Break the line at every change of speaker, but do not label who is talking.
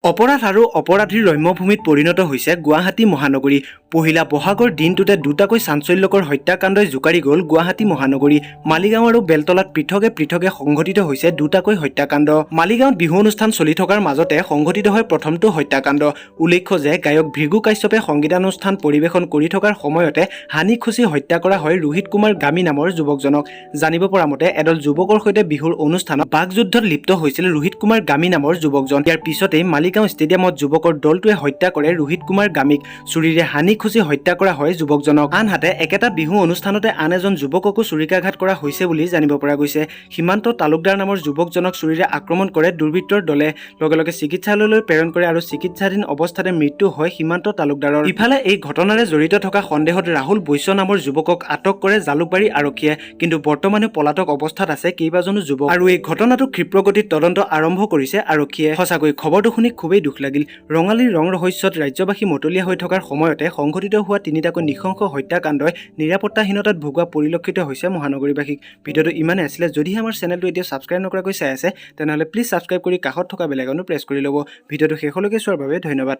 অপৰাধ আৰু অপৰাধীৰ ৰম্যভূমিত পৰিণত হৈছে গুৱাহাটী মহানগৰী। পহিলা বহাগৰ দিনটোতে দুটাকৈ চাঞ্চল্যকৰ হত্যাকাণ্ডই জোকাৰি গ'ল গুৱাহাটী মহানগৰী। মালিগাঁও আৰু বেলতলাত পৃথকে পৃথকে সংঘটিত হৈছে দুটাকৈ হত্যাকাণ্ড। মালিগাঁৱত বিহু অনুষ্ঠান চলি থকাৰ মাজতে সংঘটিত হয় প্ৰথমটো হত্যাকাণ্ড। উল্লেখ্য যে গায়ক ভৃগু কাশ্যপে সংগীতানুষ্ঠান পৰিৱেশন কৰি থকাৰ সময়তে হানি খুচি হত্যা কৰা হয় ৰোহিত কুমাৰ গামী নামৰ যুৱকজনক। জানিব পৰা মতে, এদল যুৱকৰ সৈতে বিহুৰ অনুষ্ঠানত বাকযুদ্ধত লিপ্ত হৈছিল ৰোহিত কুমাৰ গামী নামৰ যুৱকজন। ইয়াৰ পিছতেই মালিগাঁও ষ্টেডিয়ামত যুৱকৰ দলটোৱে হত্যা কৰে ৰোহিত কুমাৰ গামীক। চুৰিৰে হানি খুচি হত্যা কৰা হয় যুৱকজনক। আনহাতে, একেটা বিহু অনুষ্ঠানতে আন এজন যুৱককো ছুৰিকাঘাত কৰা হৈছে বুলি জানিব পৰা গৈছে। সীমান্ত তালুকদাৰ নামৰ যুৱকজনক ছুৰীৰে আক্ৰমণ কৰে দুৰ্বৃত্তৰ দলে। লগে লগে চিকিৎসালয়লৈ প্ৰেৰণ কৰে আৰু চিকিৎসাধীন অৱস্থাতে মৃত্যু হয় সীমান্ত তালুকদাৰৰ। ইফালে, এই ঘটনাৰে জড়িত থকা সন্দেহত ৰাহুল বৈশ্য নামৰ যুৱকক আটক কৰে জালুকবাৰী আৰক্ষীয়ে। কিন্তু বৰ্তমানে পলাতক অৱস্থাত আছে কেইবাজনো যুৱক আৰু এই ঘটনাটো ক্ষিপ্ৰগতিত তদন্ত আৰম্ভ কৰিছে আৰক্ষীয়ে। সঁচাকৈ খবৰটো শুনি খুবেই দুখ লাগিল। ৰঙালীৰ ৰং ৰহস্যত ৰাজ্যবাসী মতলীয়া হৈ থকাৰ সময়তে সংঘটিত হোৱা তিনিটাকৈ নৃশংস হত্যাকাণ্ডই নিৰাপত্তাহীনতাত ভোগোৱা পৰিলক্ষিত হৈছে মহানগৰীবাসীক। ভিডিঅ'টো ইমানেই আছিলে। যদিহে আমাৰ চেনেলটো এতিয়া ছাবস্ক্ৰাইব নকৰাকৈ চাই আছে, তেনেহ'লে প্লিজ ছাবস্ক্ৰাইব কৰি কাষত থকা বেল আইকনটো প্ৰেছ কৰি ল'ব। ভিডিঅ'টো শেষলৈকে চোৱাৰ বাবে ধন্যবাদ।